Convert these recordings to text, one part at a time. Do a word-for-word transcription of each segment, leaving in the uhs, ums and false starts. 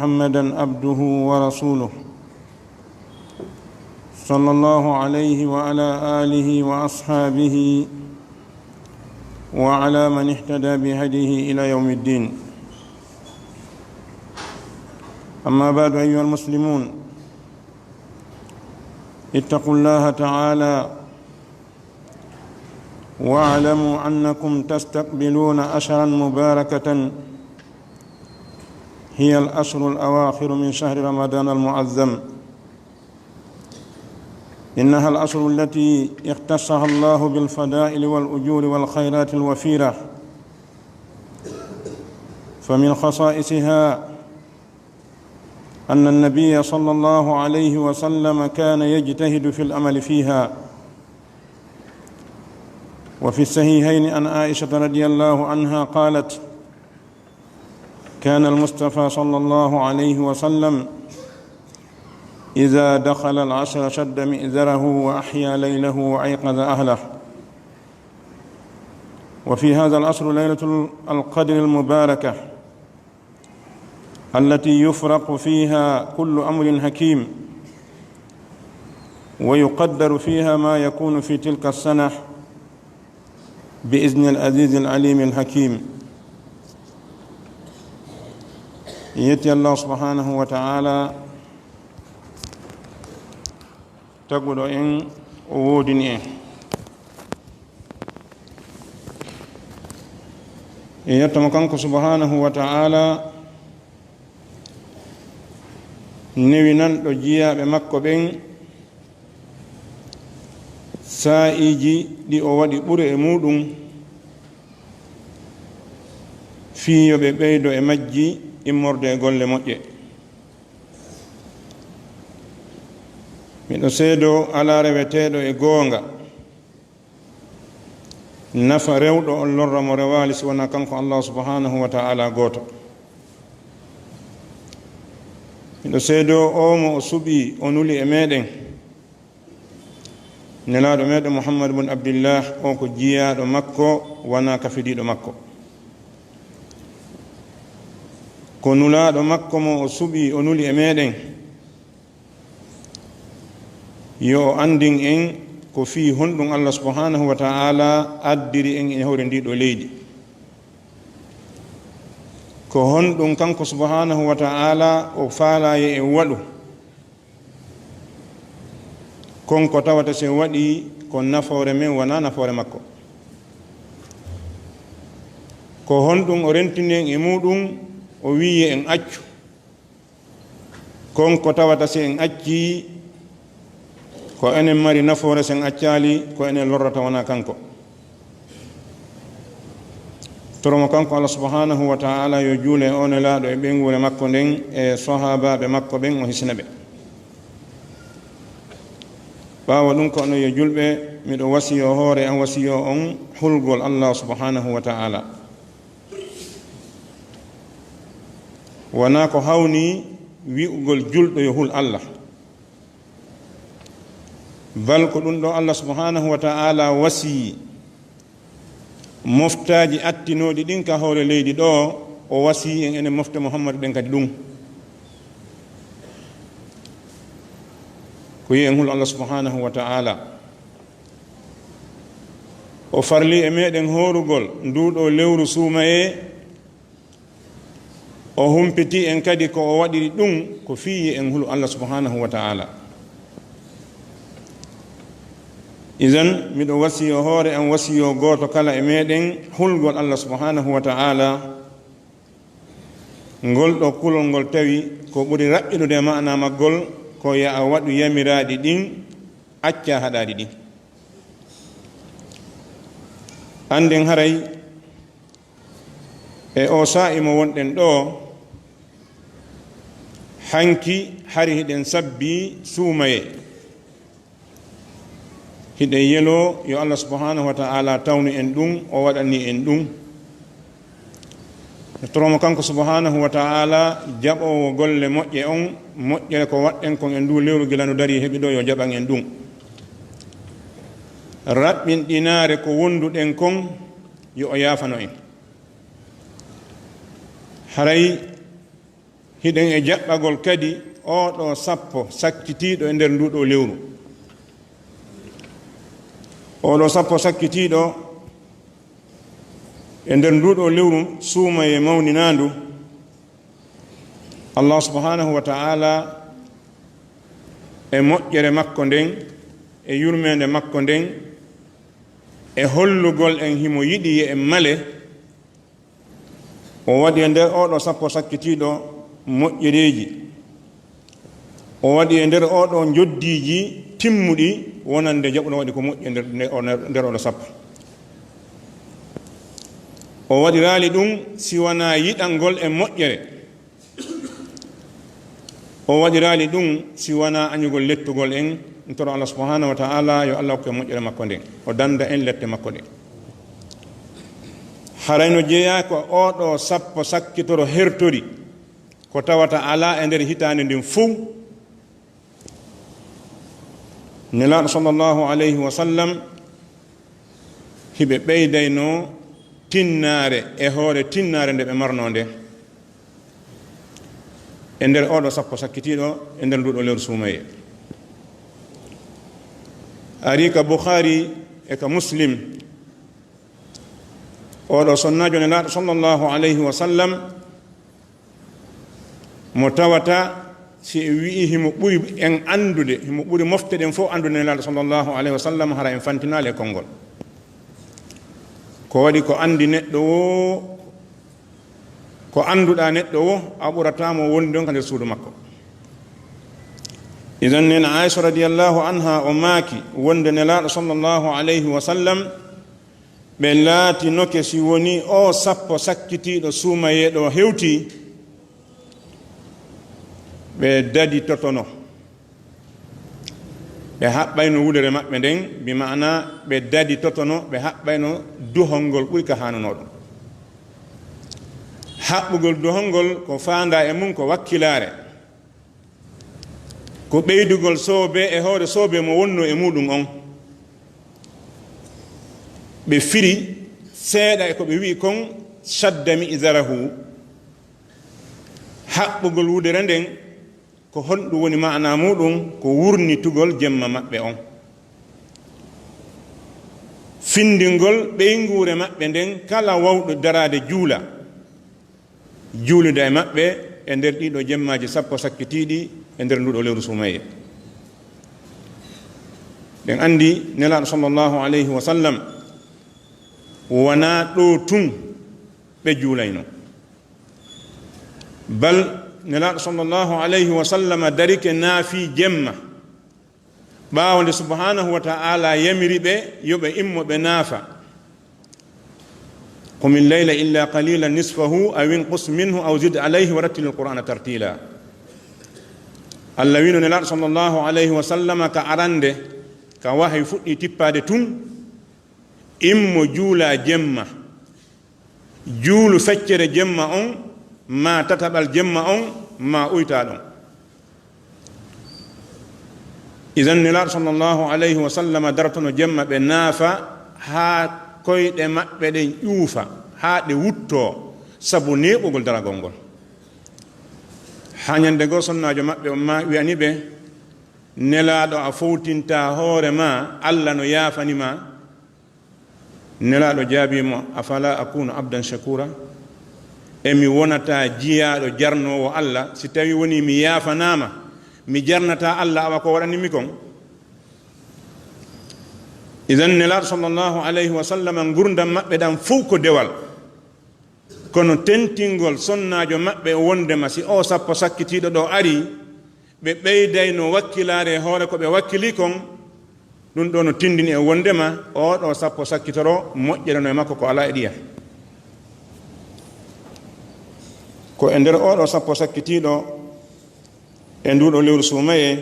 محمدا عبده ورسوله، صلى الله عليه وعلى آله وأصحابه وعلى من اهتدى بهديه إلى يوم الدين. أما بعد، أيها المسلمون، اتقوا الله تعالى واعلموا أنكم تستقبلون أشرا مباركة، هي الأشهر الأواخر من شهر رمضان المعظم. إنها الأشهر التي اختصها الله بالفضائل والأجور والخيرات الوفيرة، فمن خصائصها أن النبي صلى الله عليه وسلم كان يجتهد في العمل فيها. وفي الصحيحين عن عائشة رضي الله عنها قالت: كان المصطفى صلى الله عليه وسلم إذا دخل العشر شد مئزره وأحيا ليله وأيقظ أهله. وفي هذا العشر ليلة القدر المباركة، التي يفرق فيها كل أمر حكيم، ويقدر فيها ما يكون في تلك السنة بإذن العزيز العليم الحكيم. Yetti Allah subhanahu wa ta'ala, taguɗo en, o woodini en. En yetto mo kanko subhanahu wa ta'ala, newinanɗo jiyaaɓe makko ɓen saa'iiji ɗi o waɗi ɓure e muuɗum, fii yo ɓe ɓeydo e majji immorde e golle moƴƴe. Miɗo seedoo alaa reweteeɗo e goonga, nafa rewɗo on lorra mo rewaali si wonaa kanko Allah subhanahu wa ta'ala gooto. Miɗo seedoo o mo o suɓii, o nuli e meɗen, Nelaaɗo meɗen Muhammad bun Abdillah, o ko jiyaaɗo makko, wonaa kafidiiɗo makko. Ko nulaaɗo makko mo o suɓii, o nuli e meɗen, yo o anndin en ko fii honɗum Allah subhanahu wa ta'ala addiri en e hoore ndii ɗoo leydi. Ko honɗum kanko subhanahu wa ta'ala o faalaa yo en waɗu? Kon ko tawata si en waɗii, ko nafoore men, wonaa nafoore makko. Ko honɗum o rentini en e muuɗum, o wi'i en accu? Kon ko tawata si en accii, ko enen mari nafoore, si en accaali, ko enen lorrata, wonaa kanko. Toro mo kanko Allah subhanahu wa ta'ala, yo juule o Nelaaɗo e ɓeynguure makko nden e sahaabaaɓe makko ɓen, o hisina ɓe. Ɓaawo ɗum, ko onon yo julɓe, miɗo wasiyoo hoore an, wasiyoo on hulgol Allah subhanahu wa ta'ala. Wonaa ko hawnii wi'ugol julɗo yo hul Allah. Bal ko ɗum ɗoo Allah subhanahu wa ta'ala wasiyii moftaaji attinooɗi ɗin ka hoore leydi ɗoo, o wasiyii en enen mofte Muhammadu ɗen kadi ɗum. Ko yo en hul Allah subhanahu wa ta'ala. O farlii e meɗen hoorugol nduu ɗoo lewru suumayee, o humpitii en kadi ko o waɗiri ɗum ko fii yo en hulu Allah subhanahu wa ta'ala. Idan, miɗo wasiyoo hoore am, wasiyoo gooto kala e meɗen hulgol Allah subhanahu wa ta'ala. Ngol ɗoo kulol ngol tawi ko ɓuri raɓɓiɗude e maana maggol ko yo a waɗu yamiraaɗi ɗin, accaa haɗaaɗi ɗin. Annden haray e oo saa'i mo wonɗen ɗoo, hanki hari hiɗen sabbii suumayee. Hiɗen yeloo yo Allah subhanahu wa ta'ala tawnu en ɗum, o waɗani en ɗum. Toromo kanko subhanahu wa ta'ala, jaɓoowo golle moƴƴe on, moƴƴere ko waɗɗen kon e nduu lewru gila no darii heɓi ɗoo, yo jaɓan en ɗum. Raɓɓinɗinaare ko wonduɗen kon, yo o yaafano en. Haray Hiɗen e jaɓɓagol kadi oo ɗoo sappo sakkitiiɗo e nder nduu ɗoo lewru. Oo ɗoo sappo sakkitiiɗo e nder nduu ɗoo lewru suumayee mawninaandu, Allah subhanahu wa ta'ala e moƴƴere makko nden, e yurmeende makko nden, e hollugol en himo yiɗi yo en male, o waɗi e nder oo ɗoo sappo sakkitiiɗo moƴƴereeji. O waɗi e nder oo ɗoo njoddiiji timmuɗi wonande jaɓuɗo waɗi ko moƴƴi e nder, nder, nder oo ɗoo sappo. O waɗiraali ɗum si wanaa yiɗangol e moƴƴere. O waɗiraali ɗum si wanaa añugol lettugol en. En toro Allah subhanahu wa ta'ala yo Allah hokku en moƴƴere makko nden. O danda en lette makko ɗen. Haray no jeyaa ko oo ɗoo sappo sakkitoro hertori ko tawata alaa e nder hitaande nden fow. Nelaaɗo sallallahu alayhi wa sallam hiɓe ɓeydaynoo tinnaare e hoore tinnaare nde ɓe marnoo nde e nder oo ɗoo sappo sakkitiiɗo e nder nduu ɗoo lewru suumayee. Arii ka Bukhari e ka Muslim, oo ɗoo sonnaajo Nelaaɗo sallallahu alayhi wa sallam mo tawata si en wi'i himo ɓuri en anndude, himo ɓuri mofte ɗen fow anndude Nelaaɗo sallallahu alayhi wa sallam, hara en fantinaali e konngol. Ko waɗi ko anndi neɗɗo woo, ko annduɗaa neɗɗo woo, a ɓurataa mo wonde on ka nder suudu makko. Idan nen Aisha radiyallahu anha o maaki wonde Nelaaɗo sallallahu alayhi wa sallam ɓe laatinoke si wonii oo sappo sakkitiiɗo suumayee ɗoo hewtii, ɓe daditotono. Ɓe haɓɓayno wudere maɓɓe nden, bi ma'ana ɓe daditotono, ɓe haɓɓayno duhol ngol ɓuri ka haanunoo ɗum. Haɓɓugol duhol ngol ko faandaa e mum ko wakkilaare. Ko ɓeydugol soobee e hoore soobee mo wonnoo e muuɗum on. Ɓe firi seeɗa e ko ɓe wi'i kon, shadda mi'zarahu, haɓɓugol wudere nden, ko honɗum woni ma'anaa muuɗum? Ko wurnitugol jemma maɓɓe on. Findingol ɓeynguure maɓɓe nden, kala wawɗo daraade juula. Juulude e maɓɓe e nder ɗii ɗoo jemmaaji sappo sakkitiiɗi e nder nduu ɗoo lewru suumayee. Ɗen anndi Nelaaɗo sallallahu alayhi wa sallam wanaa ɗoo tun ɓe juulaynoo. Bal Nelaaɗo sallallahu alayhi wa sallam darike naafii jemma. Ɓaawo nde subhanahu wa ta'ala yamiri ɓe yo ɓe immo ɓe naafa. Qumil layla illa qalilan nisfahu aw inqus minhu aw zid alayhi wa rattilil qur'ana tartila. Allah wi'ino Nelaaɗo sallallahu alayhi wa sallama ka arande, ka wahayi fuɗɗi tippaade tun, immo juula jemma. Juulu feccere jemma on, maa tataɓal jemma on, maa uytaa ɗon. Idan Nelaaɗo sallallahu alayhi wa sallama dartono jemma ɓe naafa haa koyɗe maɓɓe ɗen ƴuufa, haa ɗe wuttoo sabu neeɓugol daragol ngol. Haa ñande goo sonnaajo maɓɓe on maa wi'ani ɓe, Nelaaɗo, a fowtintaa hoore maa, Alla no yaafani maa? Nelaaɗo jaabii mo, afala akunu abdan shakura? E mi wonataa jiyaaɗo jarnoowo Alla? Si tawii wonii mi yaafanaama, mi jarnataa Alla awa ko waɗani mi kon? Idan Nelaaɗo sallallahu alayhi wa sallam, ngurndan maɓɓe ɗan fow ko dewal. Kono tentingol sonnaajo maɓɓe wondema si oo sappo sakkitiiɗo ɗoo arii, ɓe ɓeydayno wakkilaare e hoore ko ɓe wakkilii kon, ɗun ɗoo no tindini e wondema oo ɗoo sappo sakkitoro moƴƴere no e makko ko alaa e ɗiya. Ko e nder oo ɗoo sappo sakkitiiɗo e nduu ɗoo lewru suumayee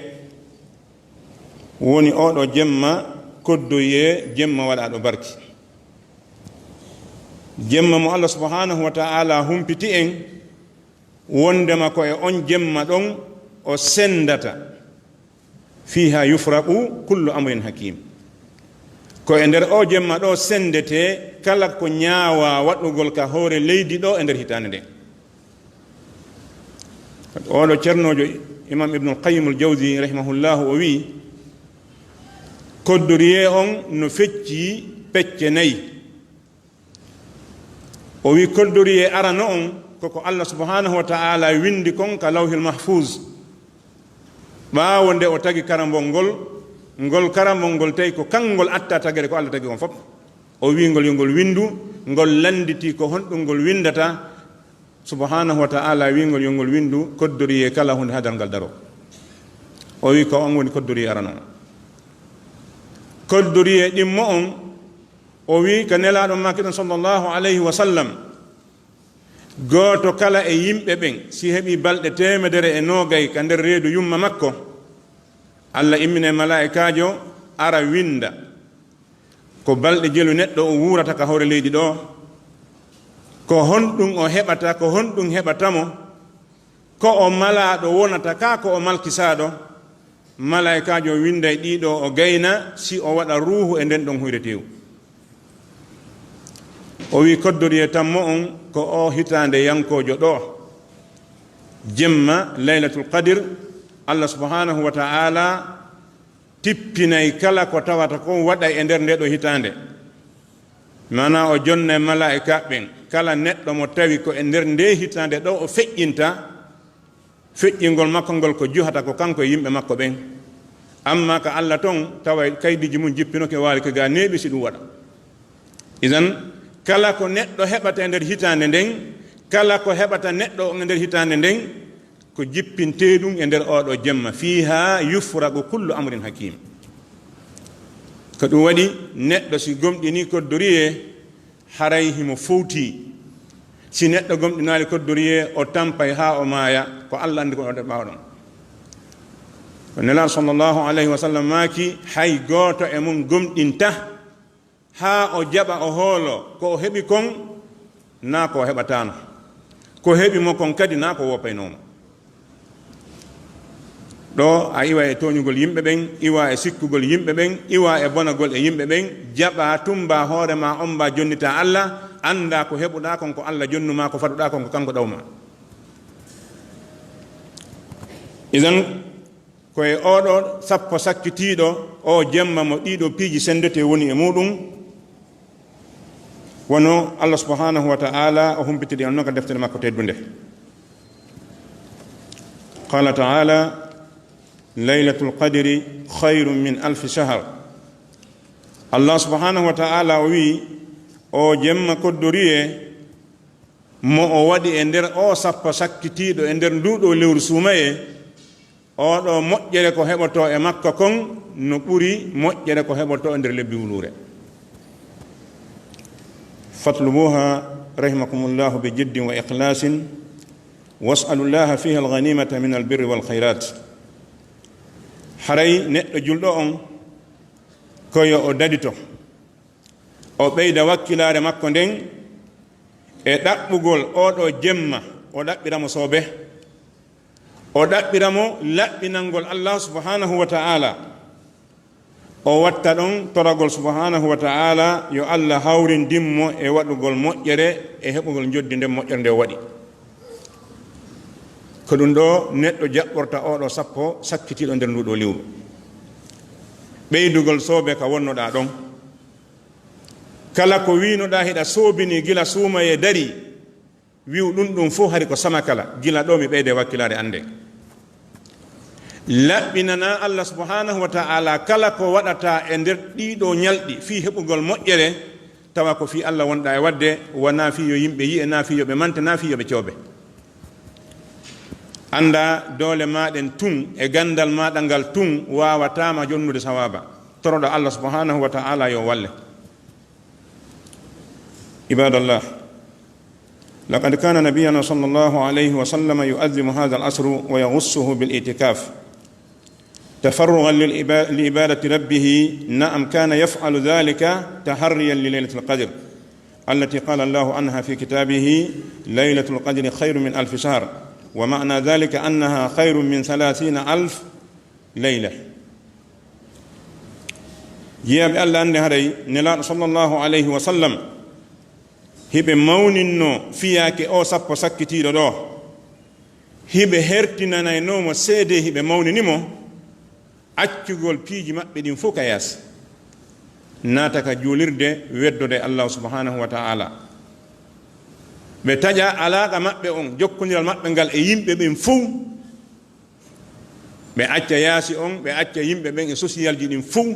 woni oo ɗoo jemma koddoyee, jemma waɗaaɗo barki. Jemma mo Allah subhanahu wa ta'ala humpiti en wondema ko e on jemma ɗon o sendata. Fiha yufraqu kullu amrin hakim. Ko e nder oo jemma ɗoo sendetee kala ko ñaawaa waɗugol ka hoore leydi ɗoo e nder hitaande nden. Oɗo ceernoojo, Imam Ibnul Qayyimul Jawzi rahimahullahu, o wi'i, koddoriyee on no fecci pecce nayi. O wi'i, koddoriyee arano on, ko ko Allah subhanahu wa ta'ala windi kon ka Lawhil Mahfuz. Ɓaawo nde o tagi karambol ngol, ngol karambol ngol tawi ko kangol atta tagere, ko Allah tagi on fof. O wi'i ngol yo ngol windu, ngol landiti ko honɗum ngol windata. Subhanahu wa ta'ala wi'i ngol yo ngol windu, koddoriyee kala hunde hadar ngal daro. O wi'i ko on woni koddoriyee arano on. Koddoriyee ɗimmo on, o wi'i ka Nelaaɗo maaki ɗon sallallahu alayhi wa sallam, gooto kala e yimɓe ɓen, si heɓi balɗe teemedere e noogay ka nder reedu yumma makko, Allah immine malaa'ikaajo ara winda ko balɗe jelu neɗɗo o wuurata ka hoore leydi ɗo, ko honɗum o heɓata, ko honɗum heɓata mo, ko o malaaɗo wonata ka, ko o malkisaaɗo. Malaa'ikaajo winday ɗiɗo, o gayna si o waɗa ruuhu e nden ɗon huyre teewu. O wi'i koddoriyee tammo on ko o hitaande yankoojo ɗo, jemma Laylatul Qadir, Allah subhanahu wa ta'ala tippinay kala ko tawata kon waɗay e nder nde ɗo hitaande. Maanaa o jonnay malaa'ika ɓen, kala neɗɗo mo tawi ko e nder nde hitaande ɗo o feƴƴinta, feƴƴingol makko ngol ko juhata ko kanko e yimɓe makko ɓen. Amma ka Allah ton, tawa kaydiiji mun jippinoke, waali ke ga neeɓi si ɗum waɗa. Idan, kala ko neɗɗo heɓata e nder hitaande nden, kala ko heɓata neɗɗo on e nder hitaande nden, ko jippintee ɗum e nder oɗo jemma. Fiiha yufraqu kullu amrin hakim. Ko ɗum waɗi, neɗɗo si gomɗini koddoriyee, haray himo fowti. Si neɗɗo gomɗinaali koddoriyee, o tampay haa o maaya, ko Allah anndi ko o waɗata ɓaawo ɗon. Ko Nelaaɗo sallallahu alayhi wa sallam maaki, hay gooto e mon gomɗinta haa o jaɓa, o hoolo ko o heɓi kon, naa ko o heɓataano. Ko heɓi mo kon kadi, naa ko woppaynoo mo. Ɗo a iwa e tooñugol yimɓe ɓen, iwa e sikkugol yimɓe ɓen, iwa e bonagol e yimɓe ɓen, jaɓa, tumba hoore ma, omba, jonnita Allah, annda ko heɓuɗaa kon ko Allah jonnu ma, ko faɗuɗaa kon ko kanko ɗaw ma. Idan, ko e oɗo sappo sakkitiiɗo o jemma mo ɗiɗo piiji senndete woni e muɗum, wano Allah subhanahu wa ta'ala o humpitiri on non ka deftere makko teddunde. Qala ta'ala, "Laylatul qadri khayrun min alfi shahr." Allah subhanahu wa ta'ala o wi, o jemma koddoriye mo o waɗi e nder o sappo sakkitiiɗo e nder nduɗo lewru suumaye, oɗo moƴƴere ko heɓoto e makko kon no ɓuri moƴƴere ko heɓoto e nder lebbi wuluure. Fatlubuha rahimakumullahu bi jiddin wa ikhlasin, was'alullaha fiha alghanimata min albirri wal khairat. Haray neɗɗo julɗo on, ko yo o dadito, o ɓeyda wakkilaare makko nden e ɗaɓɓugol oɗo jemma, o ɗaɓɓira mo soobe, o ɗaɓɓira mo laɓɓinangol Allah subhanahu wa ta'ala. O watta ɗon toragol subhanahu wa ta'ala yo Allah hawrindin mo e waɗugol moƴƴere e heɓugol njoddi nden moƴƴere nde o waɗi. Ko ɗum ɗo neɗɗo jaɓɓorta oɗo sappo sakkitiiɗo nder nduɗo lewru. Ɓeydugol soobe ka wonnoɗa ɗon. Kala ko wiinoɗa hiɗa soobini gila suumaye dari, wi'u ɗum ɗum fof hari ko samakala, gila ɗo mi ɓeyde wakkilaare an nden. Laɓɓinana Allah subhanahu wa ta'ala kala ko waɗata e nder ɗiɗo ñalɗi fii heɓugol moƴƴere, tawa ko fii Allah wonɗa e waɗde, wona fii yo yimɓe yi'e, na fii yo ɓe mante, na fii yo ɓe coobe. Annda doole maɗen tun e gandal maɗa ngal tun wawatama jonnude sawaba. Toroɗa Allah subhanahu wa ta'ala yo walle. عباد الله، لقد كان نبينا صلى الله عليه وسلم يعظم هذا العصر ويخصه بالاعتكاف تفرغا للعبا-، لعبادة ربه. نعم، كان يفعل ذلك تحريا لليلة القدر التي قال الله عنها في كتابه: "ليلة القدر خير من ألف شهر"، ومعنى ذلك أنها خير من ثلاثين ألف ليلة. Jiyaaɓe Allah, annde haray Nelaaɗo sallallahu alayhi wa sallam hiɓe mawninno fiyaake o sappo sakkitiiɗo ɗo. Hiɓe hertinanaynoo mo seedee, hiɓe mawnini mo, accugol piiji maɓɓe ɗin fow ka yaasi, naata ka juulirde, weddode Allaahu subhaanahu wa ta'aalaa. Ɓe taƴa alaaqa maɓɓe on, jokkondiral maɓɓe ngal e yimɓe ɓen fow. Ɓe acca yaasi on, ɓe acca yimɓe ɓen e sosiyalji ɗin fow.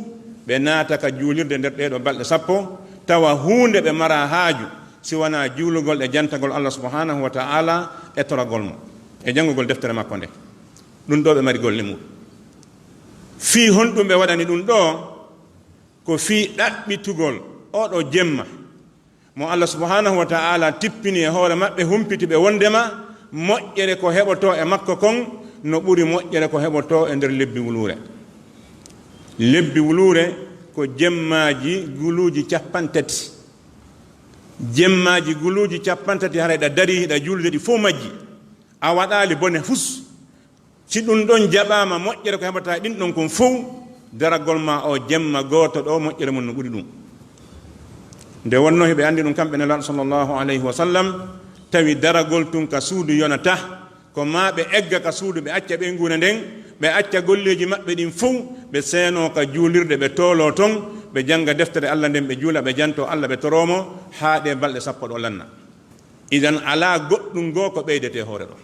Ɓe naata ka juulirde nder ɗee ɗoo balɗe sappo, tawa huunde ɓe maraa haaju si wanaa juulugol e jantagol Allah subhaanahu wa ta'aalaa e toragol mo e janngugol deftere makko nde. Ɗum ɗoo ɓe mari golle muɗum. Fii honɗum ɓe waɗani ɗum ɗoo? Ko fii ɗaɓɓitugol oo ɗoo jemma mo Allah subhaanahu wa ta'aalaa tippini e hoore maɓɓe, humpiti ɓe wonndema moƴƴere ko heɓotoo e makko kon no ɓuri moƴƴere ko heɓotoo e nder lebbi wuluure. Lebbi wuluure ko jemmaaji guluuji cappanɗe tati. Jemmaaji guluuji cappanɗe tati, haray hiɗa darii, hiɗa juulde, ɗi fow majji, a waɗaali bone fus. Si ɗum ɗon jaɓaama, moƴƴere ko heɓataa ɗin ɗon kon fow, daragol maa oo jemma gooto ɗoo, moƴƴere mun no ɓuri ɗum. Nde wonnoo hiɓe anndi ɗum kamɓe Nelaaɗo sallallahu alayhi wa sallam, tawi daragol tun ka suudu yonatah, ko maa ɓe egga ka suudu, ɓe acca ɓeynguure nden, ɓe acca golleeji maɓɓe ɗin fow, ɓe seenoo ka juulirde, ɓe tooloo ton, ɓe jannga deftere Allah nden, ɓe juula, ɓe jantoo Allah, ɓe toroo mo, haa ɗee balɗe sappo ɗoo lanna. Idan, alaa goɗɗum goo ko ɓeydetee hoore ɗoo.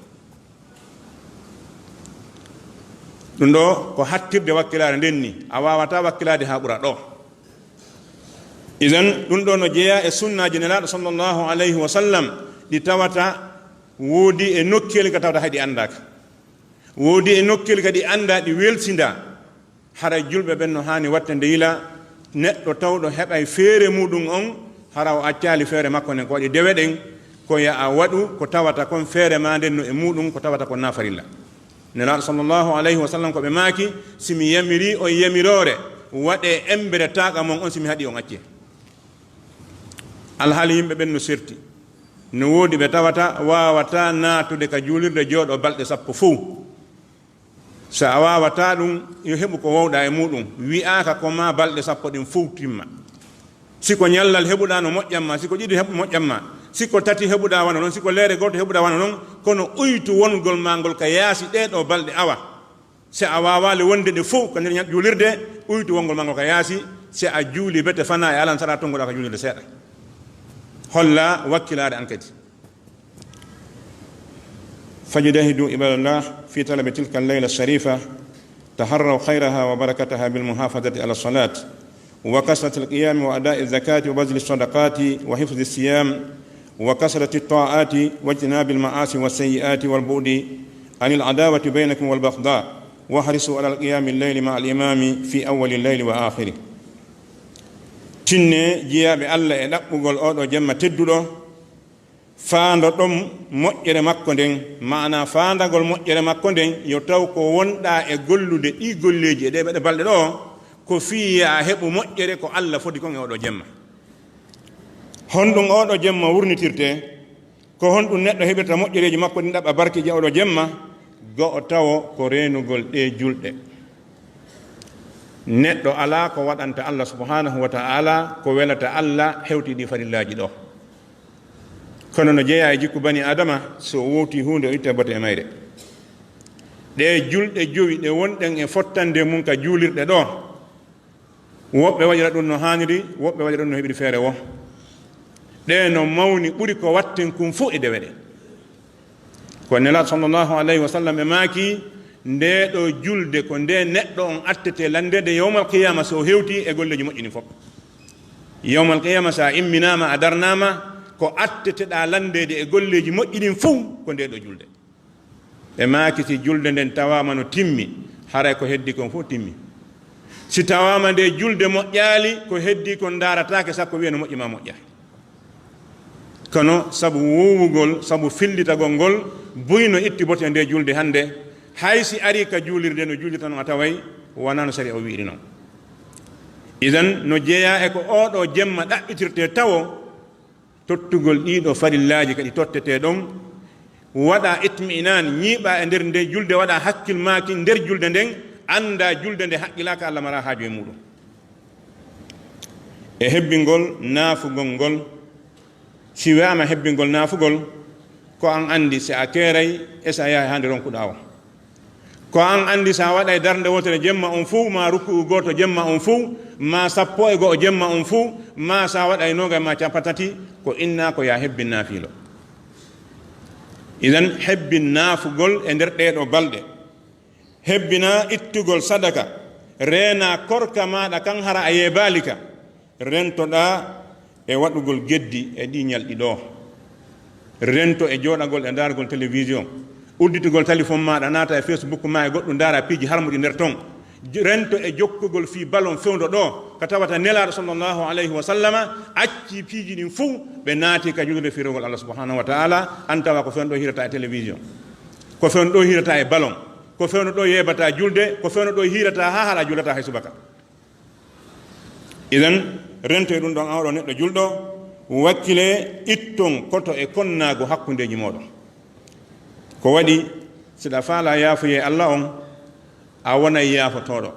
Ɗum ɗoo ko hattirde wakkilaare nden ni, a waawataa wakkilaade haa ɓura ɗoo. Idan, ɗum ɗoo no jeyaa e sunnaaji Nelaaɗo sallallahu alayhi wa sallam, ɗi tawata woodi e nokkeeli ka tawata hay ɗi anndaaka. Woodi e nokkeeli ka ɗi anndaa, ɗi welsindaa. Haray julɓe ɓen no haani wattande yila, neɗɗo tawɗo heɓay feere muɗum on, hara o accaali feere makko nden, ko waɗi dewe ɗen, ko yo a waɗu ko tawata kon feere maa nden no e muɗum, ko tawata kon naa farilla. Nelaaɗo sallallahu alayhi wa sallam ko ɓe maaki, si mi yamirii on yamiroore, waɗee embere taaqa mon on, si mi haɗii on accee. Alhaali yimɓe ɓen no serti. No woodi ɓe tawata waawataa naatude ka juulirde jooɗoo balɗe sappo fow. Si a waawataa ɗum, yo heɓu ko wowɗaa e muɗum. Wi'aaka ko maa balɗe sappo ɗin fow timma. Si ko ñallal heɓuɗaa no moƴƴan maa, si ko ɗiɗi heɓu moƴƴan maa, si ko tati heɓuɗaa wano non, si ko leere gooto heɓuɗaa wano non, kono uytu wongol maa ngol ka yaasi ɗee ɗoo balɗe awa. Si a waawaali wonde ɗe fow ka nder ñal-, juulirde, uytu wongol maa ngol ka yaasi. Si a juuli bete fanaa e alansaraa, tongoɗaa ka juulirde seeɗa. Holla wakkilaare an kadi. فاجتهدوا عباد الله في طلب تلك الليلة الشريفة، تحروا خيرها وبركتها بالمحافظة على الصلاة وكثرة القيام وأداء الزكاة وبذل الصدقات وحفظ الصيام وكثرة الطاعات واجتناب المعاصي والسيئات والبعد عن العداوة بينكم والبغضاء، واحرصوا على قيام الليل مع الإمام في أول الليل وآخره. Tinnee jiyaaɓe Allah e ɗaɓɓugol oo ɗoo jemma tedduɗo, faandoɗon moƴƴere makko nden, maanaa faandagol moƴƴere makko nden, yo taw ko wonɗaa e gollude ɗii golleeji e ɗee ɓeɗe balɗe ɗoo, ko fii yo a heɓu moƴƴere ko Allah fodi kon e oo ɗoo jemma. Honɗum oo ɗoo jemma wurnitirtee? Ko honɗum neɗɗo heɓirta moƴƴereeji makko ɗin, ɗaɓɓa barkeeji oo ɗoo jemma? Go'o tawo ko reenugol ɗee julɗe. Neɗɗo alaa ko waɗanta Allah subhaanahu wa ta'aalaa ko welata Allah hewti ɗii farillaaji ɗoo. Kono no jeyaa e jikku bani Aadama, si o wowtii huunde, o itta bote e mayre. Ɗee julɗe jowi ɗe wonɗen e fottande mum ka juulirɗe ɗoo, woɓɓe waɗira ɗum no haaniri, woɓɓe waɗira ɗum no heɓiri feere woo. Ɗee no mawni, ɓuri ko watten kun fow e dewe ɗee. Ko Nelaaɗo sallallahu alayhi wa sallam e maaki, ndee ɗoo julde ko nde neɗɗo on attetee lanndeede yawmal qiyaama si o hewtii e golleeji moƴƴi ɗin fow. Yawmal qiyaama, si a imminaama, a darnaama, ko atteteɗaa lanndeede e golleeji moƴƴi ɗin fow ko ndee ɗoo julde. Ɓe maaki, si julde nden tawaama no timmi, haray ko heddii kon fow timmi. Si tawaama nde julde moƴƴaali, ko heddii kon ndaarataake, sakko wi'ee no moƴƴi maa moƴƴaali. Kono sabu wuuwugol, sabu fillitagol ngol, buy no itti bote nde julde hannde, hay si arii ka juulirde no juulirta non, a taway wanaa no sariya o wi'iri non. Idan, no jeyaa e ko oo ɗoo jemma ɗaɓɓitirtee tawo, tottugol ɗii ɗoo farillaaji kadi tottetee ɗon, waɗaa itmi'inaan, ñiiɓaa e nder nde julde, waɗaa hakkil maaki nder julde nden, anndaa julde nde haqqilaaka, Allah maraa haaju e muɗum. E hebbingol naafugol ngol, si wi'aama hebbingol naafugol, Ko an anndi si a keeray e si a yahay haa nde ronkuɗaa o. Ko an anndi si a waɗay darnde wootere jemma on fuu, maa rukku'u gooto jemma on fuu, maa sappo e go'o jemma on fuu, maa si a waɗay noogay maa cappanɗe tati, ko innaa ko yaa hebbin naafiilo. Idan, hebbin naafugol e nder ɗee ɗoo balɗe. Hebbinaa ittugol sadaka, reenaa korka maaɗa kan hara a yeebaali ka. Rentoɗaa e waɗugol geddi e ɗii ñalɗi ɗoo. Rento e jooɗagol e ndaargol télévision, udditugol téléphone maaɗa, naata e Facebook maa e goɗɗum, ndaara piiji harmuɗi nder ton. J-, rento e jokkugol fii balon fewndo ɗoo, ka tawata Nelaaɗo sallallahu alayhi wa sallama acci piiji ɗin fuu, ɓe naati ka julde firogol Allah subhanahu wa ta'ala, an tawa ko fewndo hirata e télévision, ko fewndo ɗoo hirata e balon, ko fewndo ɗoo yeebata julde, ko fewndo ɗoo hirata haa hara julata hay subaka. Idan, rento e ɗum ɗon, an oɗo neɗɗo julɗo, wakkile itton koto e konnaagu hakkundeeji mooɗon. Ko waɗi, siɗa faalaa yaafuyee Allah on, a wonay yaafotooɗo.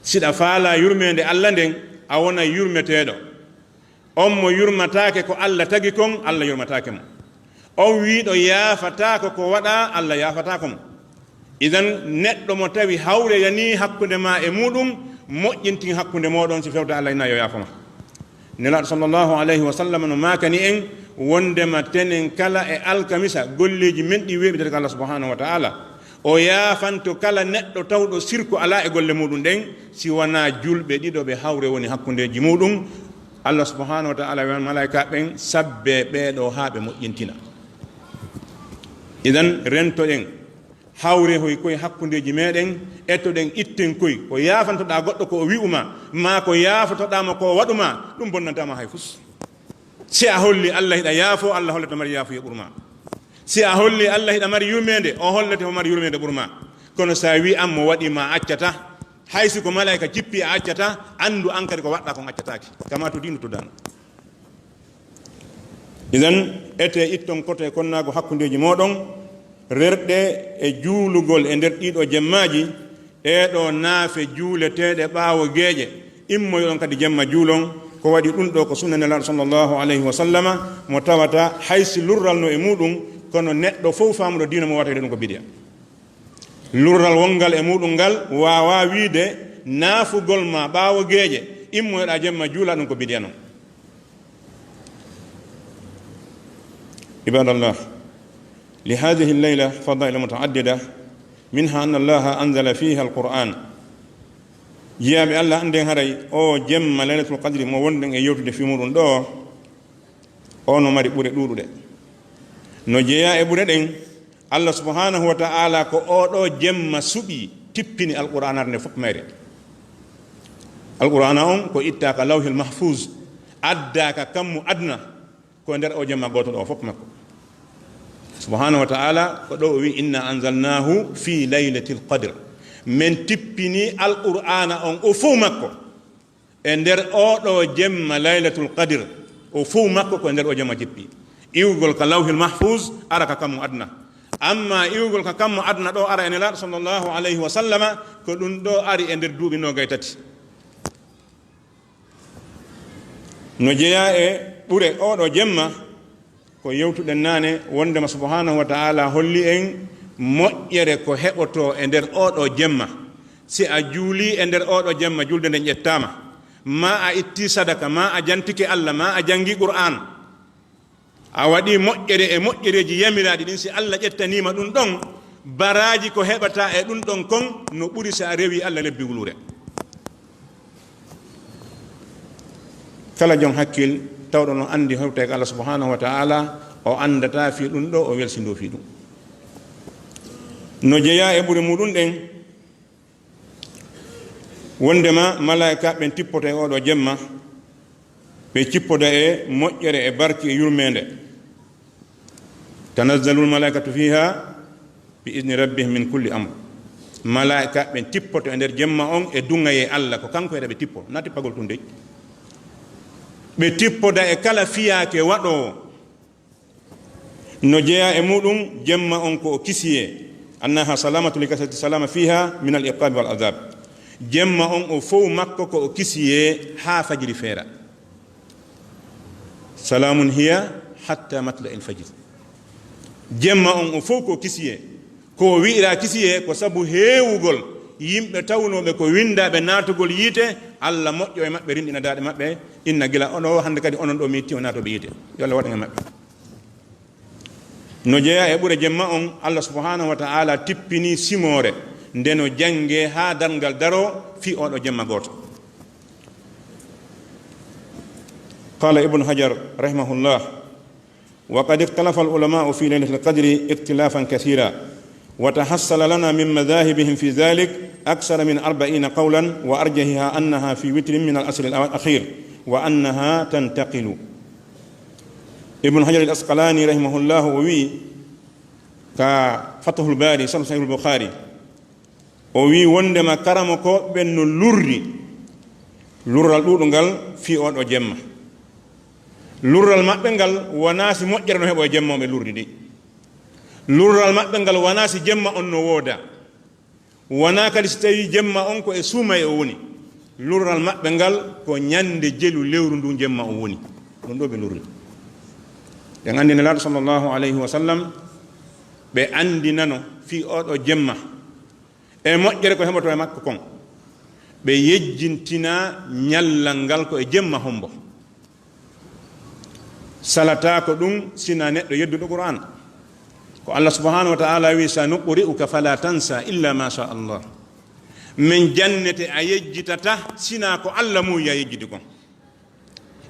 Siɗa faalaa yurmeende Allah nden, a wonay yurmeteeɗo. On mo yurmataake ko Allah tagi kon, Allah yurmataake mo. On wiiɗo yaafataako ko waɗaa, Allah yaafataako mo. Idan, neɗɗo mo tawi hawre yanii hakkunde maa e muuɗum, moƴƴintin hakkunde mooɗon, si fewta Allah inna yo yaafo ma. Nelaaɗo sallallahu alayhi wa sallam no maakani en wondema tenen kala e alkamisa golleeji men ɗi weeɓitata ka Allah subhanahu wa ta'ala. O yaafanto kala neɗɗo tawɗo sirku alaa e golle muuɗum ɗen, si wanaa julɓe ɗiɗo ɓe hawre woni hakkundeeji muuɗum. Allah subhanahu wa ta'ala wi'an malaa'ika ɓen, sabbee ɓee ɗoo haa ɓe moƴƴintina. Idan, rentoɗen hawre hoy koye hakkundeeji meɗen, ettoɗen itten koy. Ko yaafantoɗaa goɗɗo ko o wi'u ma, maa ko yaafotoɗaa mo ko o waɗu ma, ɗum bonnantaa ma hay fus. Si a holli Allah hiɗa yaafo, Allah hollete mari yaafuyee ɓuru ma. Si a holli Allah hiɗa mari yurmeende, o hollete o mari yurmeende ɓuru ma. Kono si a wi'i an mo waɗi ma accata, hay si ko malaa'ika jippi a accata, anndu an kadi ko waɗɗaa kon accataake. Kama to diinu to daanu. Idan, ete itton koto e konnaagu hakkundeeji mooɗon, rerɗe e juulugol e nder ɗiɗo jemmaaji, ɗee ɗoo naafe juuleteeɗe ɓaawo geeƴe, immoyoɗon kadi jemma juulon. Ko waɗi ɗum ɗoo ko sunna Nelaaɗo sallallahu alayhi wa sallama, mo tawata hay si lurral no e muuɗum, kono neɗɗo fow faamuɗo diina mo wata wi'ude ɗum ko bidi'a. Lurral wonngal e muuɗum ngal waawaa wi'ude naafugol ma ɓaawo geeƴe, immoyoɗaa jemma juula ɗum ko bidi'a non. عباد الله، لهذه الليلة فضائل متعددة، منها أن الله أنزل فيها القرآن. Jiyaaɓe Allah, annden haray o jemma Laylatul Qadri mo wonɗen e yewtude fii muuɗum ɗoo, o no mari ɓure ɗuuɗuɗe. No jeyaa e ɓure ɗen, Allah subhanahu wa ta'ala ko oo ɗoo jemma suɓi, tippini Alqur'aanaare nde fof mayre. Alqur'aana on ko ittaa ka Lawhil Mahfuz, addaa ka kammu aduna, ko e nder oo jemma gooto ɗoo fof makko. Subhanahu wa ta'ala ko ɗoo o wi'i, "Inna anzalnahu fi laylatil qadr." Men tippini Alqur'aana on o fow makko e nder oo ɗoo jemma Laylatul Qadr, o fow makko ko e nder oo jemma jippi. Iwgol ka Lawhil Mahfuz ara ka kammu aduna. Amma iwgol ka kammu aduna ɗoo ara e Nelaaɗo sallallahu alayhi wa sallama, ko ɗum ɗoo ari e nder duuɓi noogay tati. No jeyaa e ɓure oo ɗoo jemma, ko yewtuɗen naane, wondema subhanahu wa ta'ala holli en moƴƴere ko heɓotoo e nder oo ɗoo jemma. Si a juulii e nder oo ɗoo jemma, julde nden ƴettaama, maa a ittii sadaka, maa a jantike Allah, maa a janngi Qur'aan, a waɗii moƴƴere e moƴƴereeji yamiraaɗi ɗin, si Allah ƴettaniima ɗum ɗon, baraaji ko heɓataa e ɗum ɗon kon no ɓuri si a rewii Allah lebbi wuluure. Kala jom hakkil tawɗo no anndi hewtay ko Allah subhanahu wa ta'ala, o anndataa fii ɗum ɗoo, o welsindoo fii ɗum. No jeyaa e ɓure muuɗum ɗen, wondema malaa'ika ɓen tippoto e oo ɗoo jemma, ɓe cippoda e moƴƴere e barki e yurmeende. Tanazzalul malaa'ikatu fiha bi izni rabbihim min kulli amr. Malaa'ika ɓen tippoto e nder jemma on e duŋayee Allah, ko kanko heɗa ɓe tippo, na tippagol tun dey. Ɓe tippoda e kala fiyaake waɗoowo. No jeyaa e muuɗum, jemma on ko o kisiyee. Annaha salamatu li kasrati salama fiha min al iqabi wal azab. Jemma on o fow makko ko o kisiyee haa fajiri feera. Salamun hiya hatta matla'il fajr. Jemma on o fow ko kisiyee. Ko o wi'ira kisiyee ko sabu heewugol yimɓe tawnooɓe ko winndaaɓe naatugol yiite, Alla moƴƴo e maɓɓe, rinɗina daaɗe maɓɓe, inna gila onon o hannde kadi onon ɗo mi itti o naatooɓe yiite. Yo Alla waɗ en e maɓɓe. No jeyaa e ɓure jemma on, Alla subhanahu wa ta'ala tippini simoore nde no janngee haa darngal daroo fii oo ɗoo jemma gooto. قال ابن حجر رحمه الله: وقد اختلف العلماء في ليلة القدر اختلافا كثيرا، وتحصل لنا من مذاهبهم في ذلك أكثر من أربعين قولا، وأرجحها أنها في وتر من العشر الأخير، وأنها تنتقل. Ibn Hajar al Asqalani rahimahullah o wi ka Fathul Bari, Sharh Sahih al Bukhari, o wi wondema karamokooɓe ɓen no lurri lurral ɗuuɗungal fii oo ɗoo jemma. Lurral maɓɓe ngal wonaa si moƴƴere no heɓoo e jemma on ɓe lurri ndi. Lurral maɓɓe ngal wonaa si jemma on no woodaa. Wonaa kadi si tawii jemma on ko e suumaye o woni. Lurral maɓɓe ngal ko ñande jelu lewru ndun jemma on woni. Ɗun ɗoo ɓe lurri. Ɓen anndi Nelaaɗo sallallahu alayhi wa sallam, ɓe anndinano fii oo ɗoo jemma e moƴƴere ko heɓotoo e makko kon. Ɓe yejjintinaa ñallal ngal ko e jemma hombo. Salataako ɗun sinaa neɗɗo yedduɗo Qur'aan. Ko Alla subhanahu wa ta'ala wi: سنقرئك فلا تنسى إلا ما شاء الله. Men jannete a yejjitataa sinaa ko Alla muuyi a yejjiti kon.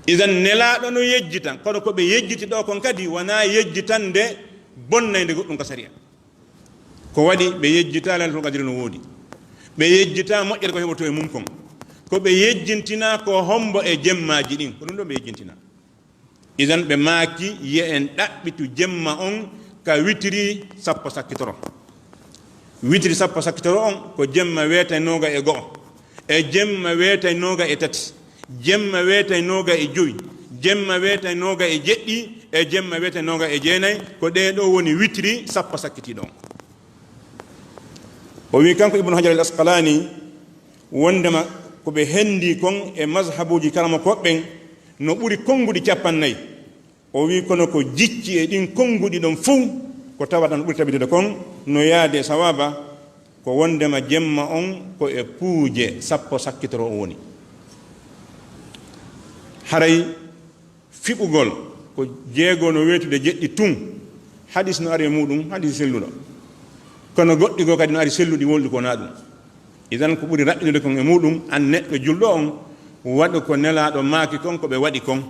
Idan Nelaaɗo no yejjita, kono ko ɓe yejjiti ɗoo kon kadi wonaa yejjitannde bonnaynde goɗɗun ka sariya. Ko waɗi ɓe yejjitaa Laylatul Qadri no woodi. Ɓe yejjitaa moƴƴere ko heɓotoo e mun kon. Ko ɓe yejjintinaa ko hombo e jemmaaji ɗin. Ko ɗun ɗoo ɓe yejjintinaa. Idan ɓe maaki, yo en ɗaɓɓitu jemma on ka witiri sappo sakkitoro. Witiri sappo sakkitoro on ko jemma weetay nooga e go'o, e jemma weetay nooga e tati, jemma weetay nooga e jowi, jemma weetay nooga e jeɗɗi, e jemma weetay nooga e jeenay. Ko ɗee ɗoo woni witiri sappo sakkitiiɗo on. O wi kanko Ibnu Hajar al Asqalani wondema ko ɓe hendi kon e mazhabuuji karamokooɓe ɓen no ɓuri konnguɗi cappannayi. O wi kono ko jicci e ɗin konnguɗi ɗon fow, ko tawata no ɓuri tabitude kon no yaade e sawaaba, ko wondema jemma on ko e puuje sappo sakkitoro o woni. Haray fiɓugol ko jeego no weetude jeɗɗi tun, hadis no ari e muɗum, hadis selluɗo. Kono goɗɗi goo kadi no ari selluɗi wonɗi ko wonaa ɗum. Idan ko ɓuri raɓɓiɗude kon e muɗum, an neɗɗo julɗo on, waɗu ko Nelaaɗo maaki kon, ko ɓe waɗi kon.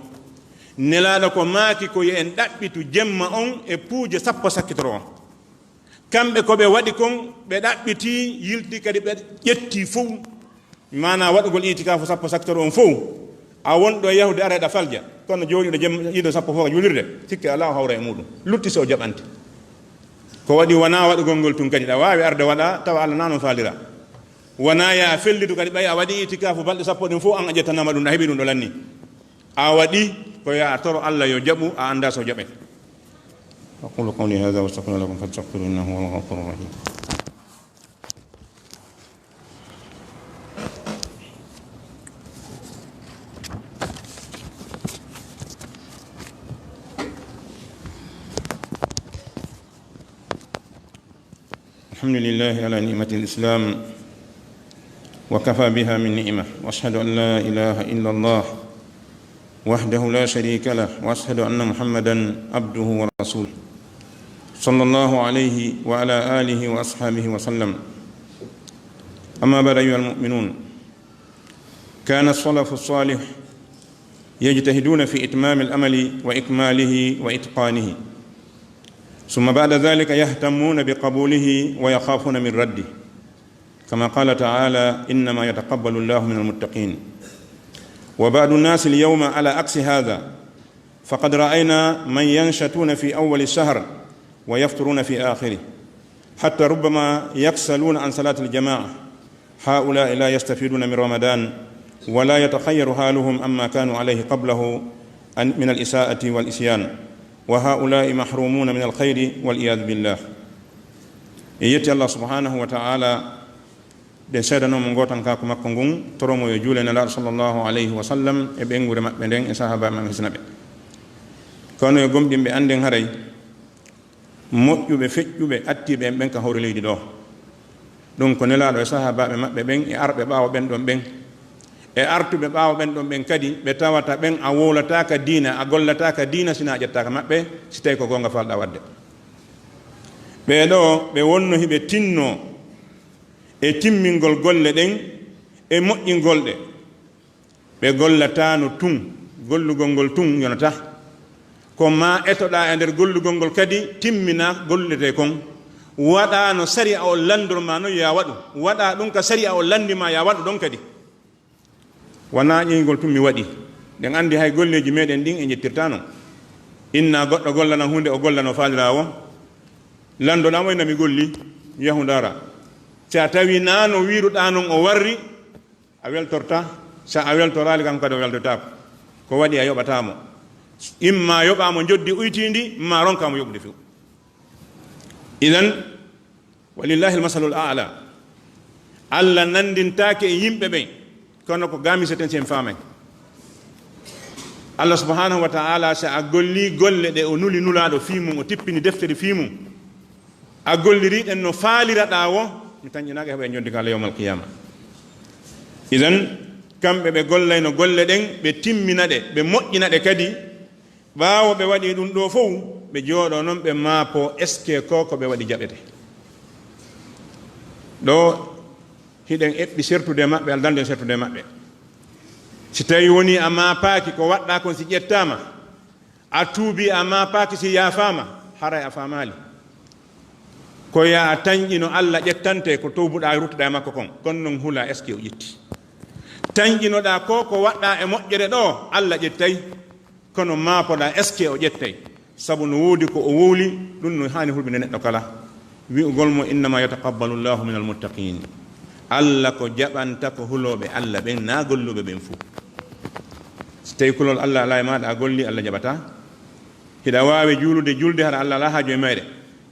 Nelaaɗo ko maaki ko yo en ɗaɓɓitu jemma on e puuje sappo sakkitoro on. Kamɓe ko ɓe waɗi kon, ɓe ɗaɓɓiti, yilti kadi ɓe ƴetti fow. Maanaa waɗugol itikaafu sappo sakkitoro on fow, a wonɗo e yahude ara eɗa falja, kono jooɗiiɗo jemma ɗiɗo sappo fow ka juulirde, sikke alaa o hawra e muɗum. Lutti si o jaɓante. Ko waɗi wonaa waɗugol ngol tun kadi, ɗa waawi arde waɗa, tawa Alla naa non faalira. Wonaa yo a fellitu kadi, ɓay a waɗi itikaafu balɗe sappo ɗin fow, an a ƴettanaama ɗum, ɗa heɓi ɗum ɗo lanni. A waɗi ko yo a toro Alla yo jaɓu, a anndaa so jaɓay. أقول قولي هذا وأستغفر الله لكم فاستغفروه إنه هو الغفور الرحيم. الحمد لله على نعمة الإسلام وكفى بها من نعمة، وأشهد أن لا إله إلا الله وحده لا شريك له، وأشهد أن محمدا عبده ورسوله، صلى الله عليه وعلى آله وأصحابه وسلم. أما بعد، أيها المؤمنون، كان السلف الصالح يجتهدون في إتمام العمل وإكماله وإتقانه، ثم بعد ذلك يهتمون بقبوله ويخافون من رده، كما قال تعالى: إنما يتقبل الله من المتقين. وبعض الناس اليوم على عكس هذا، فقد رأينا من ينشطون في أول الشهر ويفترون في آخره، حتى ربما يكسلون عن صلاة الجماعة. هؤلاء لا يستفيدون من رمضان ولا يتخير حالهم عما كانوا عليه قبله من الإساءة والعصيان، وهؤلاء محرومون من الخير والعياذ بالله. En yetti Allah subhanahu wa ta'ala, ɗen seedanoo mo ngootankaaku makko ngun, toro mo yo juule Nelaaɗo sallallahu alayhi wa sallam e ɓeynguure maɓɓe nden e sahaabaaɓe maɓɓe hisina ɓe. Kono yo gomɗinɓe annden haray, moƴƴuɓe, feƴƴuɓe, attiiɓe en ɓen ka hoore leydi ɗoo. Ɗum ko Nelaaɗo e sahaabaaɓe maɓɓe ɓen e arɓe ɓaawo ɓen ɗon ɓen. E artuɓe ɓaawo ɓen ɗon ɓen kadi, ɓe tawata ɓen a wowlataaka diina, a gollataaka diina, si na a ƴettaaka maɓɓe, si tawi ko goonga faalɗaa waɗde. Ɓee ɗoo, ɓe wonno hiɓe tinnoo e timmingol golle ɗen e moƴƴingol ɗe. Ɓe gollataano tun, gollugol ngol tun yonata. Ko maa etoɗaa e nder gollugol ngol kadi timmina golluɗetee kon. Waɗaa no sariya o lanndor maa non, yo a waɗu. Waɗaa ɗum ka sariya o lanndi maa, yo a waɗu ɗon kadi. Wanaa ƴeeŋgol tun mi waɗi. Ɗen anndi hay golleeji meeɗen ɗin en ƴettirtaa non. Inna goɗɗo gollana huunde, o golla no faaliraa woo. Lanndoɗaa mo, inna mi golli, yahu ndaara. Si a tawi naa no wiiruɗaa non o warri, a weltortaa. Si a weltoraali kam kadi o weltotaako. Ko waɗi a yoɓataa mo. Imma yoɓaa mo njoddi uytiindi, maa ronkaa mo yoɓude few. Idan, walillahi almasalul a'la. Allah nanndintaake e yimɓe ɓen, kono ko gamiseten si en faamay. Allah subhanahu wa ta'ala, si a golli golle ɗe o nuli Nulaaɗo fii mum, o tippini deftere fii mum, a golliri ɗen no faaliraɗaa woo, mi tanƴinaaka heɓa e njondi ka Allah yawmal qiyama. Idan, kamɓe ɓe gollayno golle ɗen, ɓe timmina ɗe, ɓe moƴƴina ɗe kadi, ɓaawo ɓe waɗi ɗum ɗoo fow, ɓe jooɗoo non ɓe maapoo, est-ce que ko ko ɓe waɗi jaɓete? Ɗoo hiɗen eɓɓi sertude e maɓɓe, Alla dannden sertude e maɓɓe. Si tawi wonii a maapaaki ko waɗɗaa kon, si ƴettaama, a tuubii a maapaaki, si yaafaama, haray a faamaali. Ko yo a tanƴino Alla ƴettante ko towbuɗaa ruttuɗaa e makko kon, kono non hulaa est-ce que o ƴetti. Tanƴinoɗaa ko ko waɗɗaa e moƴƴere ɗoo, Alla ƴettay. Kono maapoɗaa, est-ce que o ƴettay? Sabu no woodi ko o wowli, ɗum no haani hulɓinde neɗɗo kala. Wi'ugol mo, "Innama yataqabbalu Llahu minal muttaqin." Alla ko jaɓanta ko hulooɓe Alla ɓen, naa golluɓe ɓen fuu. Si tawi kulol Alla alaa e maaɗa, a golli, Alla jaɓataa. Hiɗa waawi juulude julde, hara Alla alaa haaju e mayre.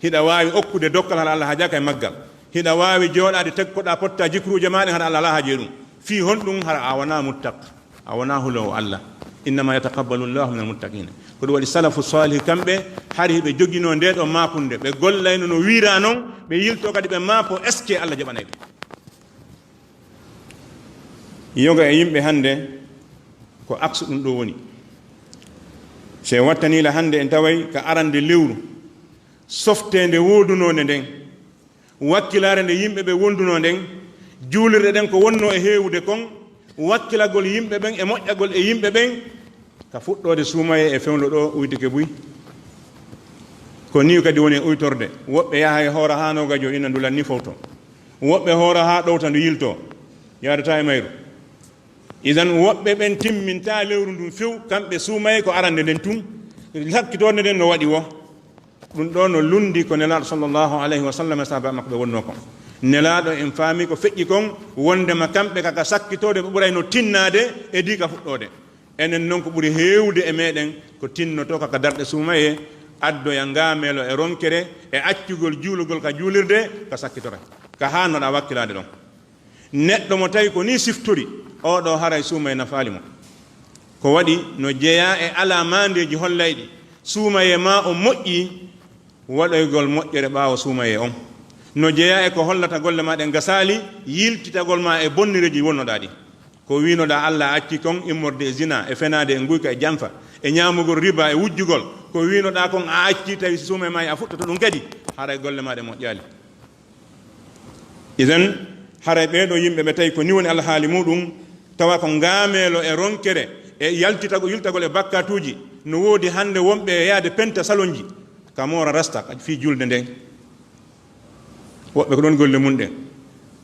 Hiɗa waawi okkude dokkal, hara Alla haajaaka e maggal. Hiɗa waawi jooɗaade, teg-, koɗaa pottaa jikruuje maa ɗen, hara Alla alaa haaju e ɗum. Fii honɗum? Hara a wonaa muttaq. A wonaa huloowo Alla. "Innama yataqabbalu Llahu minal muttaqina." Ko ɗum waɗi salafu salih kamɓe, hari hiɓe joginoo ndee ɗoo maapunde. Ɓe gollayno no wiiraa non, ɓe yiltoo kadi ɓe maapoo, est-ce que Alla jaɓanay ɓe? Yoga e yimɓe hannde ko aksu ɗum ɗoo woni. Si en wattanii la hannde en taway ka arande lewru, softeende woodunoonde nden, wakkilaare nde yimɓe ɓe wondunoo nden, juulirɗe ɗen ko wonnoo e heewude kon, wakkilagol yimɓe ɓen e moƴƴagol e yimɓe ɓen, ka fuɗɗoode suumayee e fewndo ɗoo uytike buy. Ko nii kadi woni e uytorde. Woɓɓe yaha e hoora haa noogajo ina ndu lanni fowto. Woɓɓe hoora haa ɗowta ndu yiltoo. Yaadataa e mayru. Idan woɓɓe ɓen timmintaa lewru ndun few, kamɓe suumayee ko arande nden tun. Sakkitoonde nden no waɗi woo. Ɗum ɗoo no lunndi ko Nelaaɗo sallallahu alayhi wa sallam e sahaaba makko ɓe wonnoo kon. Nelaaɗo en faami ko feƴƴi kon, wonndema kamɓe kaka sakkitoode ɓe ɓurayno tinnaade e dii ka fuɗɗoode. Enen non ko ɓuri heewude e meeɗen ko tinnotoo kaka darɗe suumayee, addoya ngaameelo e ronkere e accugol juulugol ka juulirde ka sakkitora, ka haannoɗaa wakkilaade ɗon. Neɗɗo mo tawi ko nii siftori, oo ɗoo haray suumayee nafaali mo. Ko waɗi no jeyaa e alaa maandeeji hollayɗi suumayee maa on moƴƴii, waɗoygol moƴƴere ɓaawo suumayee on. No jeyaa e ko hollata golle maa ɗen gasaali, yiltitagol maa e bonnireeji wonnoɗaa ɗi. Ko wiinoɗaa Alla acci kon, immorde e zina, e fenaade e nguyka e janfa, e ñaamugol riba e wujjugol. Ko wiinoɗaa kon a acci, tawi si suumayee maa a fuɗɗoto ɗum kadi, haray golle maa ɗe moƴƴaali. Idan, haray ɓee ɗoo yimɓe ɓe tawi ko nii woni alhaali muuɗum, tawa ko ngaameelo e ronkere e yaltitagol, yiltagol e bakkaatuuji, no woodi hannde wonɓe e yaade penta salonji, ka moora rasta, ka fii julde nden. Woɓɓe ko ɗon golle mun ɗen.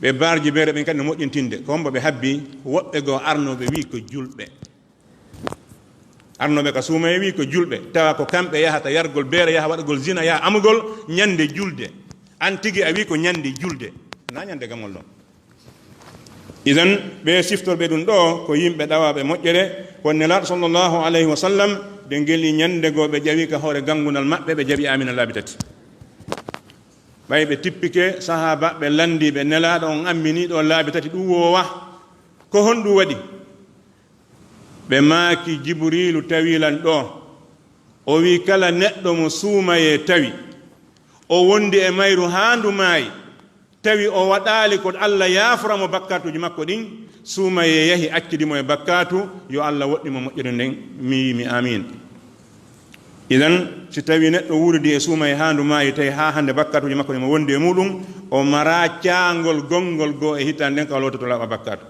Ɓe barji beere ɓen kadi no moƴƴintinde, ko hombo ɓe habbi, woɓɓe goo arnooɓe wii ko julɓe. Arnooɓe ka suumayee wii ko julɓe, tawa ko kamɓe yahata yargol beere, yaha waɗugol zina, yaha amugol ñande julde. An tigi a wii ko ñande julde, na ñande gamol ɗon. Idan, ɓe siftorɓe ɗum ɗoo ko yimɓe ɗawaaɓe moƴƴere, ko Nelaaɗo sallallahu alayhi wa sallam, ɓe ngeli ñande goo ɓe ƴawi ka hoore gangunal maɓɓe, ɓe jaɓi amina laabi tati. Ɓay ɓe tippike sahaabaaɓe lanndiiɓe Nelaaɗo on ammini ɗoo laabi tati, ɗum woowa. Ko honɗum waɗi? Ɓe maaki, Jibriilu tawi lan ɗoo. O wi'i, kala neɗɗo mo suumayee tawi, O wondi e mayru haa ndu maayi, tawi o waɗaali ko Allah yaafora mo bakkaatuuji makko ɗin, suumayee yahi accidi mo e bakkaatu, yo Allah woɗɗin mo moƴƴere nden, mi wi'i mi amiin. Idan, si tawi neɗɗo wuuridi e suumayee haa ndu maayi, tawi haa hannde bakkaatuuji makko ɗin mo wondi e muuɗum, o maraa caangol gonngol goo e hitaande nden, ka o loototo laaɓa bakkaatu.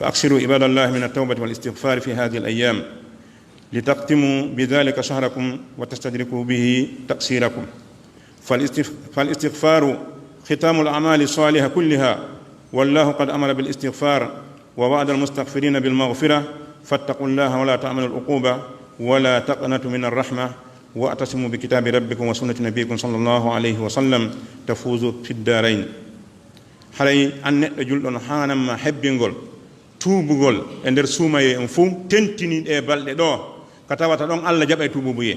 فأكثروا عباد الله من التوبة والاستغفار في هذه الأيام لتختموا بذلك شهركم وتستدركوا به تقصيركم. فالاستغ-، فالاستغفار ختام الأعمال الصالحة كلها، والله قد أمر بالاستغفار ووعد المستغفرين بالمغفرة، فاتقوا الله ولا تأمنوا العقوبة ولا تقنطوا من الرحمة واعتصموا بكتاب ربكم وسنة نبيكم صلى الله عليه وسلم تفوزوا في الدارين. Haray an neɗɗo julɗo no haananma hebbingol tuubugol e nder suumayee on fuu, tentini ɗee balɗe ɗoo, ka tawata ɗon Allah jaɓay tuububuyee.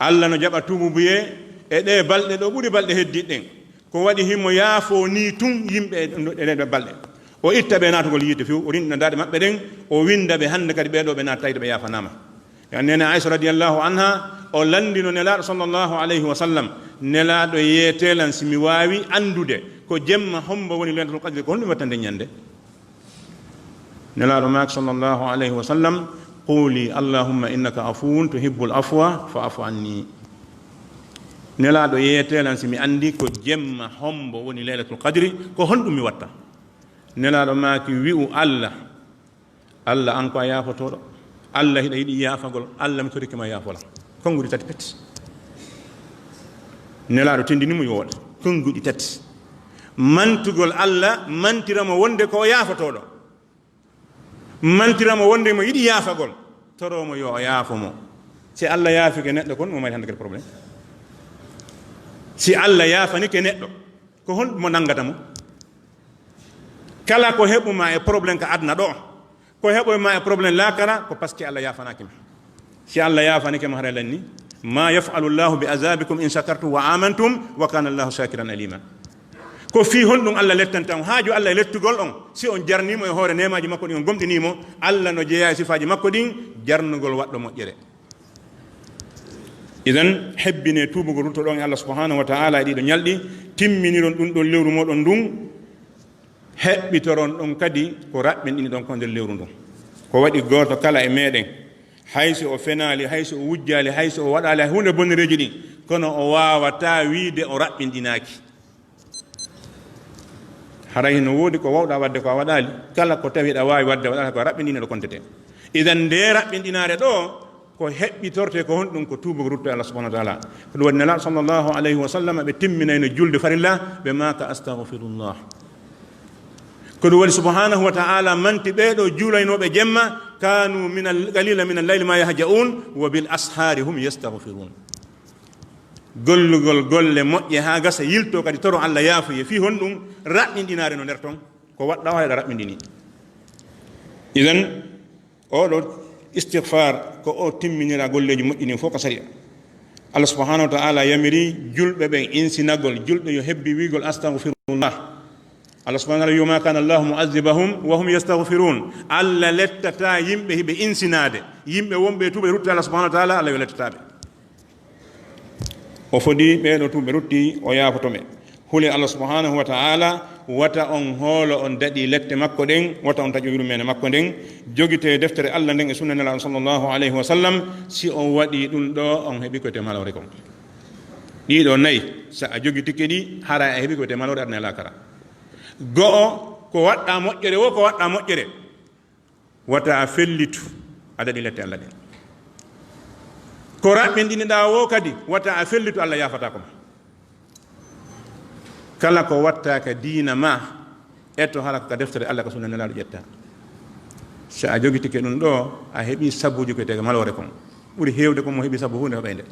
Allah no jaɓa tuububuyee e ɗee balɗe ɗoo ɓuri balɗe heddiiɗe ɗen. Ko waɗi himo yaafoo nii tun yimɓe e ɗe, ɗe, ɗe balɗe. O itta ɓe naatugol yiite few, o rinɗina daaɗe maɓɓe ɗen, o winnda ɓe hannde kadi ɓee ɗoo ɓe naatataa yiite ɓe yaafanaama. Yo Neene Aisha radiyallahu anha, o lanndino Nelaaɗo sallallahu alayhi wa sallam, "Nelaaɗo, yeetee lan si mi waawi anndude ko jemma hombo woni Laylatul Qadri, ko honɗum watta nden ñannde?" Nelaaɗo maaki sallallahu alayhi wa sallam, "Quuli, Allahumma innaka afuwun tuhibbul afwa fa'fu anni." Nelaaɗo, yeetee lan si mi anndi ko jemma hombo woni Laylatul Qadri, ko honɗum mi watta? Nelaaɗo maaki, "Wi'u Allah, Allah, an ko a yaafotooɗo. Allah, hiɗa yiɗi yaafagol. Allah, mi torike ma, yaafolan." Konnguɗi tati pet. Nelaaɗo tindini mo yo waɗ konnguɗi tati. Mantugol Allah, mantira mo wonde ko o yaafotooɗo. Mantira mo wonde mo yiɗi yaafagol. Toro mo yo o yaafo mo. Si Allah yaafike neɗɗo kon, mo mari hannde kadi problème. Si Allah yaafanike neɗɗo, ko hon mo nanngata mo? Kala ko heɓu ma e problème ka aduna ɗoo, ko heɓu ma e problème laakara, ko parce que Allah yaafanaaki ma. Si Allah yaafanike ma, haray lanni, "Ma yaf'alu Allahu bi azabikum in shakartum wa amantum, wa kana Allahu shakiran alima." Ko fii honɗum Allah lettanta on? Haaju Allah e lettugol on, si on jarnii mo e hoore neemaaji makko ɗin, on gomɗinii mo, Allah no jeyaa e sifaaji makko ɗin, jarnugol waɗɗo moƴƴere. Idan, hebbinee tuubugol, ruttoɗon e Allah subhanahu wa ta'ala e ɗiɗo ñalɗi, timminiron ɗum ɗon lewru moɗon ndun, heɓɓitoron ɗum kadi ko raɓɓinɗini ɗon ko nder lewru ndun. Ko waɗi gooto kala e meɗen, hay so o fenaali, hay so o wujjaali, hay so o waɗaali hay huunde bonnereeji ɗin, kono o waawataa wiide o raɓɓinɗinaaki. Haray hino woodi ko wawɗa wadde ko a waɗaali, kala ko tawi ɗa waawi wadde, waɗaali ko a raɓɓinɗini ɗo kontete. Idan nde raɓɓinɗinaare ɗo, ko heɓɓitorte ko honɗum? Ko tuubugo rutto e Allah subhanahu wa ta'ala. Ko ɗum waɗi Nelaaɗo sallallahu alayhi wa sallam ɓe timminayno julde farilla, ɓe maaka, "Astaghfirullah." Ko ɗum waɗi subhanahu wa ta'ala manti ɓee ɗo juulaynooɓe jemma, "Kanu min al-, qalila min al-layli ma yahja'un, wa bil ashari hum yastaghfirun." Gollugol golle moƴƴe haa gasa, yilto kadi toro Allah yaafuye. Fii honɗum? Raɓɓinɗinaare no nder ton. Ko waɗɗa o hayɗa raɓɓinɗini. Idan, oɗo istighfar ko o timminira golleeji moƴƴi ɗin fof ka sariya. Allah subhanahu wa ta'ala yamiri julɓe ɓen insinagol, julɓe yo hebbi wiigol, "Astaghfirullah." Allah subhanahu wa ta'ala wi'i, "Ma kana Allahu mu'azzibahum wa hum yastaghfirun." Allah lettata yimɓe hiɓe insinaade, yimɓe wonɓe e tuuɓe rutte Allah subhanahu wa ta'ala, Allah yo lettata ɓe. O fodi ɓee ɗo tuuɓe rutti, o yaafoto ɓe. Hule Allah subhanahu wa ta'ala, wata on hoolo on daɗi lette makko ɗen, wata on taƴo yurmeende makko nden, jogitee deftere Allah nden e sunna Nelaaɗo sallallahu alayhi wa sallam, si on waɗi ɗum ɗo, on heɓi ko wiyetee maloore kon. Ɗiɗo nayi, so a jogitike ɗi, hara a heɓi ko wiyetee maloore aduna e laakara. Go'o, ko waɗɗa moƴƴere wo, ko waɗɗa moƴƴere. Wata a fellitu, a daɗi lette Allah ɗen. Ko raɓɓinɗiniɗaa wo kadi, wata a fellitu, Allah yaafataako ma. Kala ko watta ka diina ma, etto hara ko ka deftere Allah, ka sunna Nelaaɗo ƴetta. So a jogitike ɗum ɗo, a heɓi sabuuji ko wiyetee maloore kon. Ɓuri heewde ko mo heɓi sabu huunde hoɓaynde.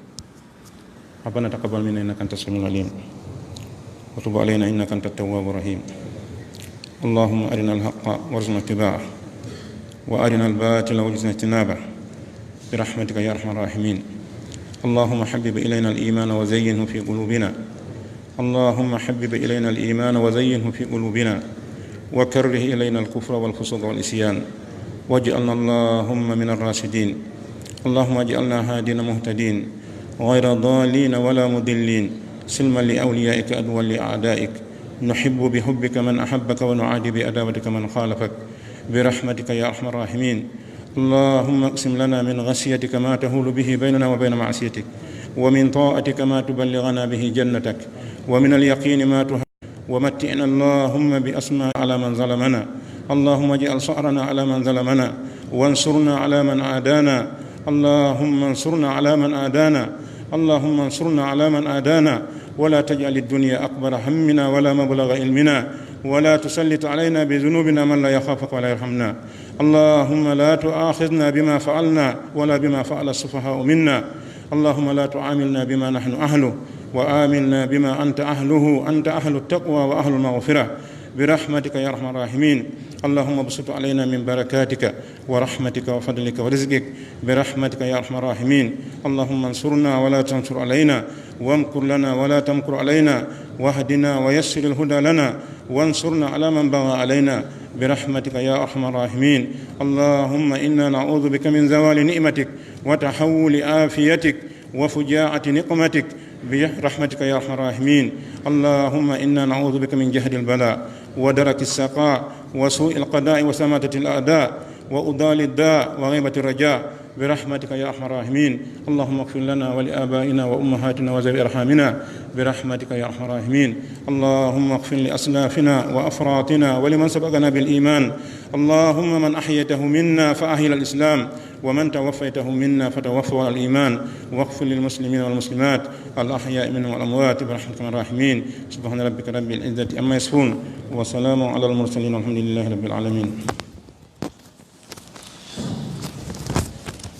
ربنا تقبل منا إنك أنت السميع العليم، وتب علينا إنك أنت التواب الرحيم. اللهم أرنا الحق وارزقنا اتباعه، وأرنا الباطل وارزقنا اجتنابه، برحمتك يا أرحم الراحمين. اللهم حبب إلينا الإيمان وزينه في قلوبنا. اللهم حبب إلينا الإيمان وزينه في قلوبنا، وكره إلينا الكفر والفسوق والعصيان، واجعلنا اللهم من الراشدين. اللهم اجعلنا هادين مهتدين. غير ضالين ولا مضلين، سلما لأوليائك عدوا لأعدائك، نحب بحبك من أحبك ونعادي بعداوتك من خالفك، برحمتك يا أرحم الراحمين. اللهم اقسم لنا من خشيتك ما تحول به بيننا وبين معصيتك، ومن طاعتك ما تبلغنا به جنتك، ومن اليقين ما تهون ومتعنا اللهم بأسماعنا على من ظلمنا. اللهم اجعل ثأرنا على من ظلمنا، وانصرنا على من عادانا. اللهم انصرنا على من عادانا. اللهم انصرنا على من عادانا، ولا تجعل الدنيا أكبر همنا ولا مبلغ علمنا، ولا تسلط علينا بذنوبنا من لا يخافك ولا يرحمنا. اللهم لا تؤاخذنا بما فعلنا ولا بما فعل السفهاء منا. اللهم لا تعاملنا بما نحن أهله، وعاملنا بما أنت أهله، أنت أهل التقوى وأهل المغفرة، برحمتك يا أرحم الراحمين. اللهم ابسط علينا من بركاتك ورحمتك وفضلك ورزقك، برحمتك يا أرحم الراحمين. اللهم انصرنا ولا تنصر علينا، وامكر لنا ولا تمكر علينا، واهدنا ويسر الهدى لنا، وانصرنا على من بغى علينا، برحمتك يا أرحم الراحمين. اللهم إنا نعوذ بك من زوال نعمتك، وتحول عافيتك، وفجاءة نقمتك، برحمتك يا أرحم الراحمين. اللهم إنا نعوذ بك من جهد البلاء، ودرك السقاء، وسوء القضاء، وسماتة الأعداء، وأضال الداء، وغيبة الرجاء، برحمتك يا أرحم الراحمين. اللهم اغفر لنا ولآبائنا وأمهاتنا وذوي أرحامنا، برحمتك يا أرحم الراحمين. اللهم اغفر لأسلافنا وأفراطنا ولمن سبقنا بالإيمان. اللهم من أحييته منا فأحي على الإسلام، ومن توفيته منا فتوفه على الإيمان، واغفر للمسلمين والمسلمات الأحياء منهم والأموات برحمتك يا أرحم الراحمين. سبحان ربك رب العزة عما يصفون، وسلام على المرسلين، والحمد لله رب العالمين.